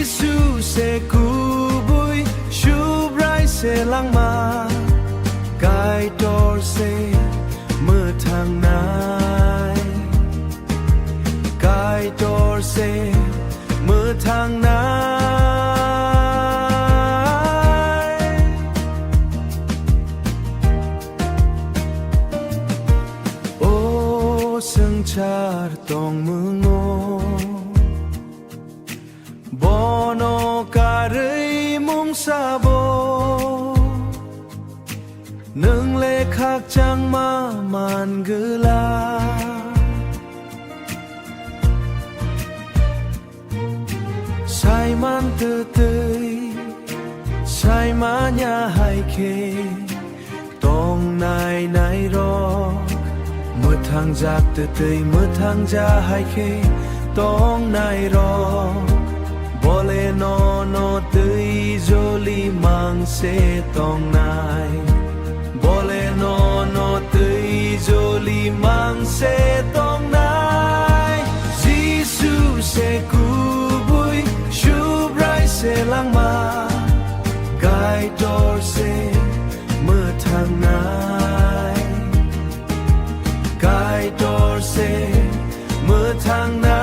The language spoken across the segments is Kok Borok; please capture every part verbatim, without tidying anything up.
Jisu se kubui, Subrai se langma, Kaitor se mwthangnai, Kaitor se mwthangnai. O swngchar tongmungo, bono karwi mungsabo, nwng le khakchangma man gwla. Saiman twtwi, saimanya hai khe, tongnai nairok, mwthangjak twtwi mwthangja hai khe tongnai rok, bole nono twi joli mangse tongnai, bole nono twi joli mangse tongnai. Jisu se kubui, Subrai se langma, Kaitor se mwthangnai, Kaitor se mwthangnai.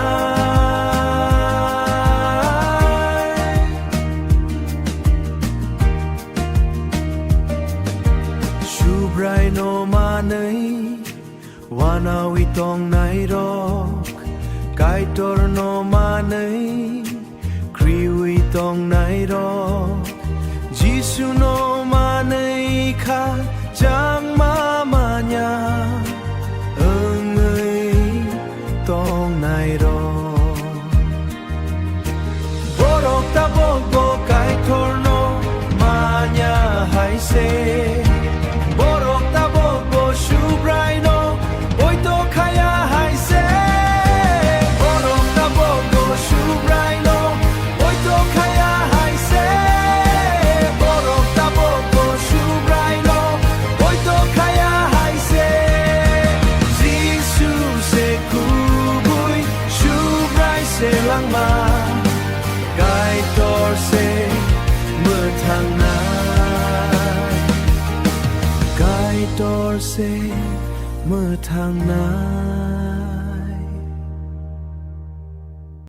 Subrai no manwi wanawi tongnai rok, Kaitor no manwi kriwi tongnai rok, Jisu no manwi kha changma manya wngwi tongnai rok. Borok tabok bo Kaitor no manya hai se, borok tabok bo Subrai no poito khaya hai se, borok tabok bo Subrai no poito khaya hai se, borok tabok bo Subrai no poito khaya hai se. Jisu se kubui, Subrai se langma, Kaitor se mwthangnai, Kaitor se mwthangnai.